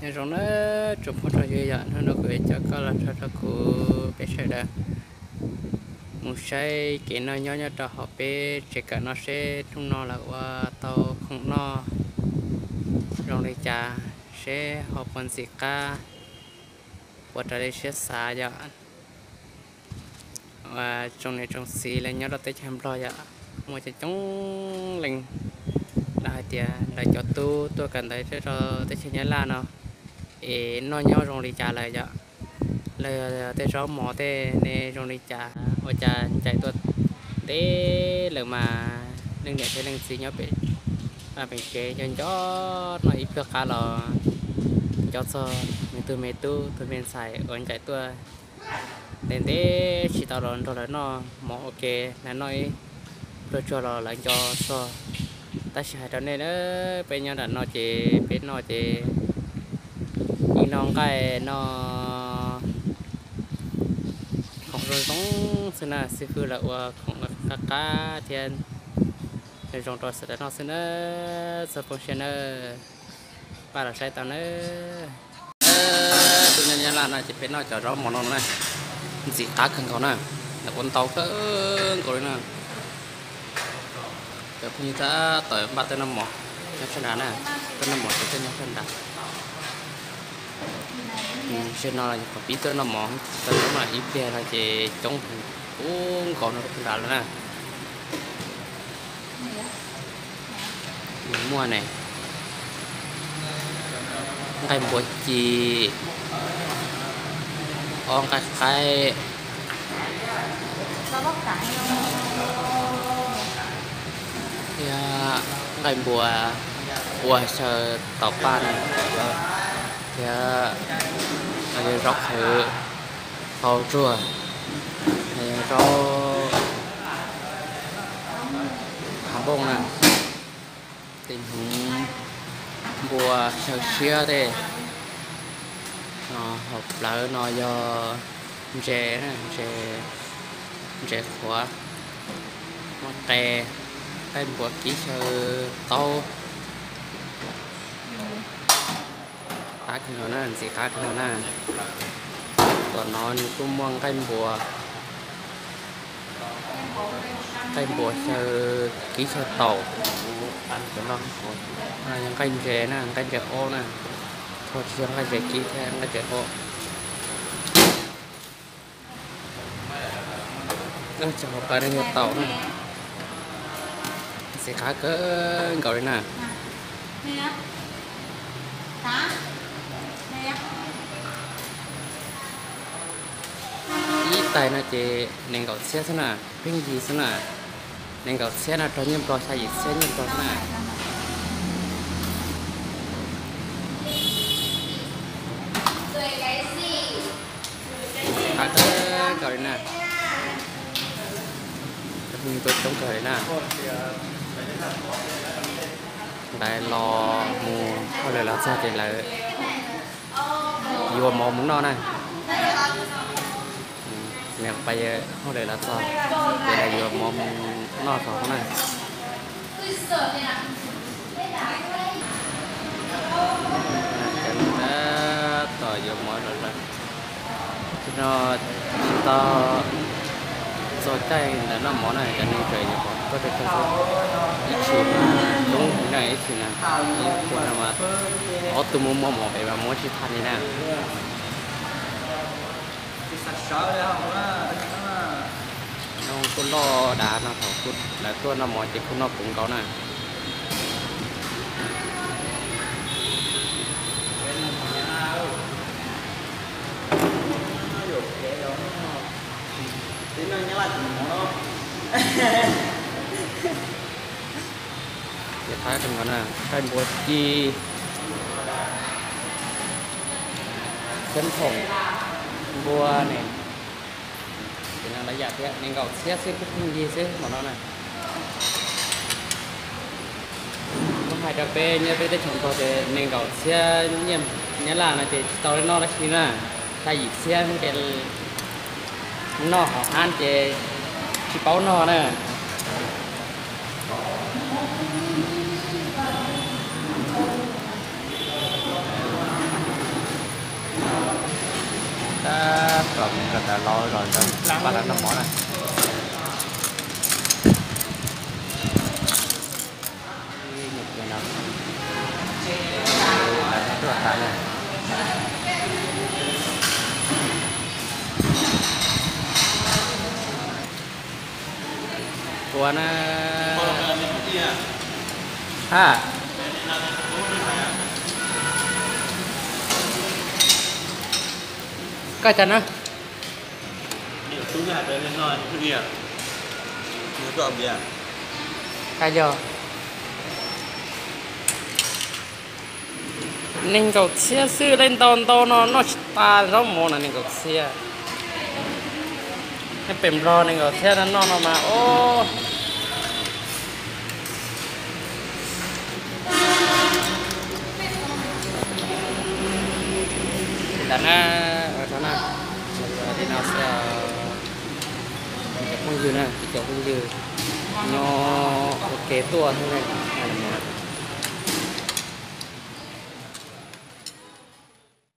Nyob zoo na tsoom phooj tsoom ywg, yog hnub no kuv yuav coj koj los nrog rau kuv peb sawv daws mus saib kev noj nyob nyob rau hauv peb tsev kawm no seb hnub no lawv ua tau khoom noj zoo li cas, seb ho puas ntxim qab, puas raws li siab xav yom. Tsoom niam tsoom txiv lawv nyob rau teb chaws Nplog yom, muaj coob coob leej lawv hais tias lawv cov tub tuaj kawm ntawv rau teb chaws Nyab Laj no es noj nyob zoo li cas lawm yom. Los yog tej zaub mov tej ne zoo li cas, ua cas ncaim tuaj ntev lawm mas leej niam thiab leej txiv nyob pem, pem tsev nco nco noj ib pliag qab los nco txog nws tus me tub tus me ntxhais uas ncaim tuaj ntev ntev tsis tau los nrog lawv noj mov ua ke, lawv noj ib pluag tsuag los lawv nco txog. Tab sis hais rau nej na, peb nyob nram no ces peb noj ces yeej noj nqaij noj khoom zoo zoo xwb na, xib fwb lawv ua khoom qab qab thiab zoo zoo rau sawv daws noj xwb na. Txog poob siab na, pab los saib tau na. Tus nyob Nyab Laj no ces peb noj cov zaub mov no na, ntxim qab kawg nkaus na, nws ua ntau kawg nkaus li na. Cov phooj ywg tab tom npaj tej noj mov nyob sab nrad na, tej noj mov ces tej nyob sab nrad. Zaum no qhov pib tuaj noj mov tau coob na, ib pliag no ces coob heev, ua nkaus no rau nrad lawm na. Nws muaj ne, nqaij npua ci, ob nqaij qaib, thiab nqaij npua ua xyaw taus paj ne, thiab zaub qhwv tau tsuag, zaub hav npooj na, tej hnyuv npua xyaw siab tej. Hauv plawv no yog ntses, ntses qhuav, muaj qe, nqaij npua kib xyaw taub. Qab kawg nkaus na, ntxim qab kawg nkaus na. Tom no nws kuj muaj nqaij npua, nqaij npua xyaw kib xyaw taus. Nqaij ntses na, nqaij ntses ob na, tsis yog nqaij ntses kib thiab nqaij ntses ob. Cov hauv plawv no yog taus na, ntxim qab kawg nkaus li na. Ib tais no ces nees nkaum txhiab xwb na, pheej yig xwb na. Nees nkaum txhiab no raug nyiaj nplog xya yim txhiab nyiaj nplog xwb na. Qab kawg nkaus li na. Cov phooj ywg tuaj coob kawg li na. Lawv los mus hauj lwm los txog ces lawv yuav mov mus noj na. Niam pais hauj lwm los txog ces lawv yuav mov mus noj zog na. Cov neeg tab tom yuav mov zom zaws. Tsis no tsis tau txog caij ntawm noj mov na, cov neeg tseem yuav mov tuaj rau tag xwb. Ib tshim mas coob heev na, ib tshim na, ib tshim no mas ob tug muaj muaj mov pem mas muab tsis tag li na. Noj kuj loj dav no, thaum lawv tuaj noj mov ces kuj noj puv nkaus na. Ces qab kawg nkaus na, nqaij npua ci, xyoob thoom, npua ne, ces no lawv yam thiab, nees nkaum txhiab xwb, pheej yig xwb hmo no na. Muab hais rau peb nyob peb teb chaws Nplog ces nees nkaum txhiab nyiaj Nyab Laj no ces tsis tau noj dab tsi na, xya yim txhiab ces noj hauv hab ces tsis paub noj na. Kom kom tas los zom zaws pab lawv noj mov na. Tuaj tas na. Ua na. Ha. Koj cas na? Hais yog nees nkaum txhiab xwb, leej ntau ntau no noj tsis tas zaub mov na, nees nkaum txhiab. Nej pem Nplog nees nkaum txhiab no noj no mas os. Ntawm na, ua tsaug na, li no xwb. Cov phooj ywg na, cov phooj ywg nyob ua ke tuaj xwb na.